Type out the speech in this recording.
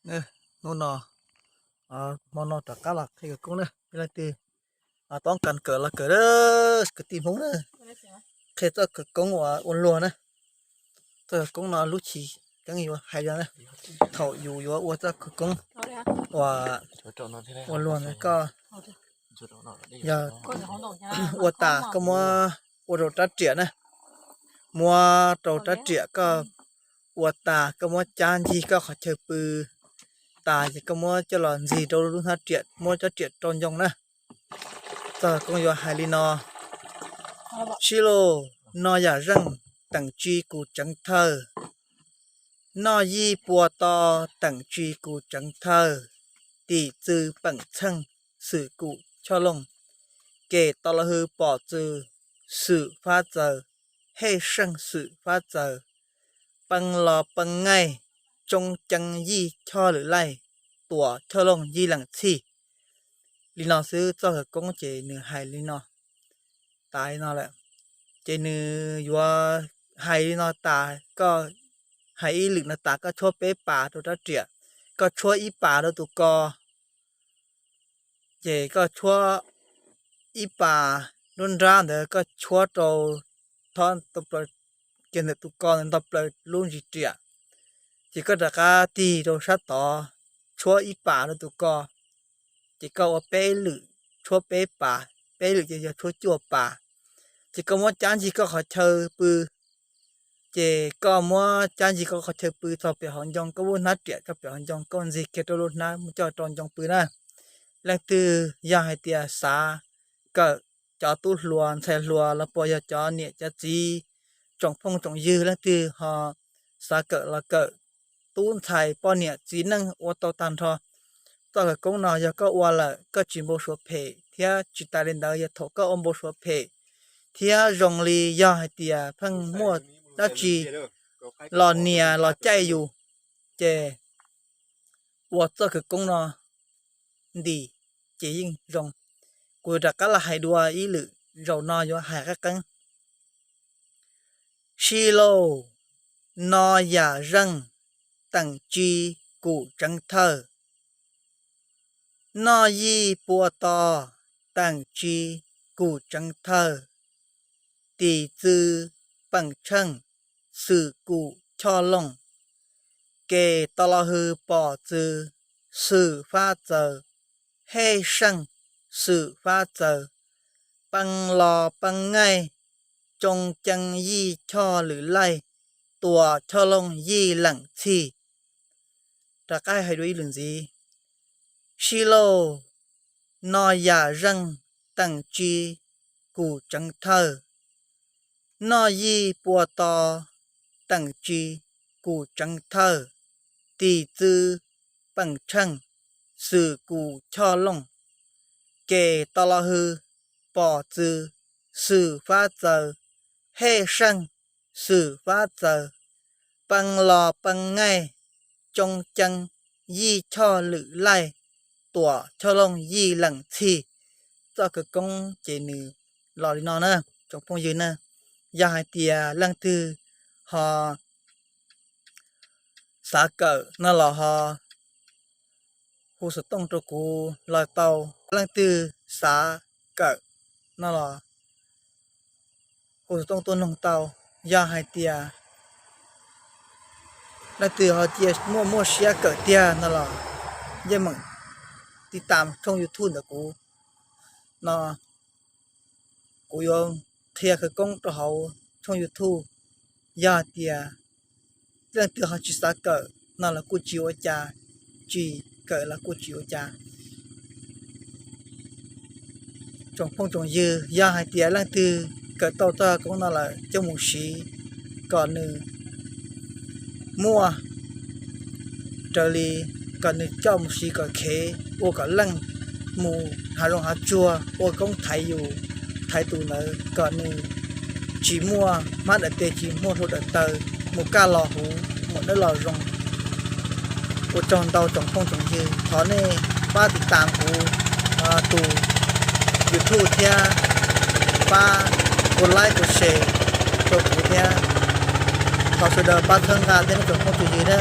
Hnub no, hmo no rov qab los qhia khawv koob na, leej twg toob kas kawm los kawm, kwv tij Hmoob na, qhia txoj khawv koob uas ua luag na. Txoj khawv koob no lub chiv keeb yuav hais li no na, thaum yus yuav ua txoj khawv koob uas ua luag ntawd koj yog ua tas koj muab ua rau rab riam na, muab rau rab riam koj ua tas koj muab cab ncig koj qhov chaw pw tas ces koj muab coj los ntxig rau lub hnab riam muab rab riam rau ncoo na. Txoj khawv koob yuav hais li no: Sib lauj, no yam zeej teem tsi kus tseev thawj, noj yij pua to teem tsi kus tseev thawj, tim txw peem txheej xwm kum choj looj, ke to lo hw pom txw xwm fab txaws, hej seej xwm fab txaws, pee lo pee ngaij, tsoo cee yij choj lwm laij, tuam choj looj yij leem txhij. Li no xwb, txoj khawv koob ces nws hais li no tas li no lawm. Ces nws yuav hais li no tas, koj hais ib lwm no tas koj tshuab peb pas rau rab riam, koj tshuab ib pas rau tus ko, ces koj tshuab ib pas, lub nrab ntawd koj tshuab rau thob kiag ntawm tus ko ntawd nto plaws lub ntsis riam, ces koj rov qab tig rau sab tod tshuab ib pas rau tus ko, ces koj ua peb lwm, tshuab peb pas, peb lwm ces yog tshuab cuaj pas. Ces koj muab cab ncig koj qhov chaw pw, ces koj muab cab ncig koj qhov chaw pw txog pem hauv ncoo, koj muab hnab riam txog pem hauv ncoo, koj ntxig kiag rau lub hnab mus coj rau ncoo pw na. Leej twg yog hais tias xav kawm, cov tub hluas ntxhais hluas los puas yog cov niam cov txiv, tsoom phooj tsoom ywg, leej twg ho xav kawm los kawm, tub ntxhais poj niam txiv neej ua tau tag nrho. Txoj khawv koob no yog koj ua lawm koj tsis npau suav phem, thiab tsis tas li ntawd yog thaum koj ua npau suav phem, thiab zoo li yog hais tias pheej muaj dab tsi los nias los caij yus, ces ua txoj khawv koob no ntim ces yeej zoo. Kuv rov qab los hais dua ib lwm, zaum no yuav hais qeeb qeeb. Sib lauj, no yam zeej teem tsi kum tseev thawj, noj yij pua to teem tsi kum tseev thawj, tim txw peem tsheej xwm kum choj looj, ke to lo hw pom txw xwm fab txaws, hej seej xwm fab txaws, pee lo pee ngaij, tsoo cee yij choj lwm laij, tuam choj looj yij leem txhij. Rov qab hais dua ib lwm ntxiv. Sib lauj, no yam zeej teem tsi kum tseev thawj, noj yij pua to teem tsi kum tseev thawj, tim txw peem tsheej xwm kum choj looj, ke to lo hw pom txw xwm fab txaws, hej seej xwm fab txaws, pee lo pee ngaij, tsoo cee yij choj lwm laij, tuam choj looj yij leem txhij. Txoj khawv koob ces nws los li no na, tsoom phooj ywg na. Yog hais tias leej twg ho xav kawm no los ho hu xov tooj rau kuv los tau. Leej twg xav kawm no los hu xov tooj tuaj noog tau. Yog hais tias leej twg ho cia muaj muaj siab kawm tiag no los yeej meem tiv tam tshooj YouTube ntawm kuv no, kuv yuav qhia khawv koob rau hauv tshooj YouTube. Yog hais tias leej twg ho tsis xav kawm no los kuj tsis ua cas, tsis kawm los kuj tsis ua cas. Tsoom phooj tsoom ywg, yog hais tias leej twg kawm tau txoj khawv koob no lawm coj mus siv kom nws muaj raws li, kom nws coj mus siv kom khev, ua kom leej mus hav zoov hav tsuag ua koob thaiv yus thaiv tus ntawd, kom nws tsis muaj hmab daim teg, tsis muaj hlua daim taw, mus kaj los huv, mus dawb los zoo. Ua tsaug ntau tsoom phooj tsoom ywg, thov nej pab tiv tam kuv tus YouTube thiab pab kuv like kuv share rau kuv thiab. Thov sawv daws pab txhawb nqa thiab tsoom phooj tsoom ywg na.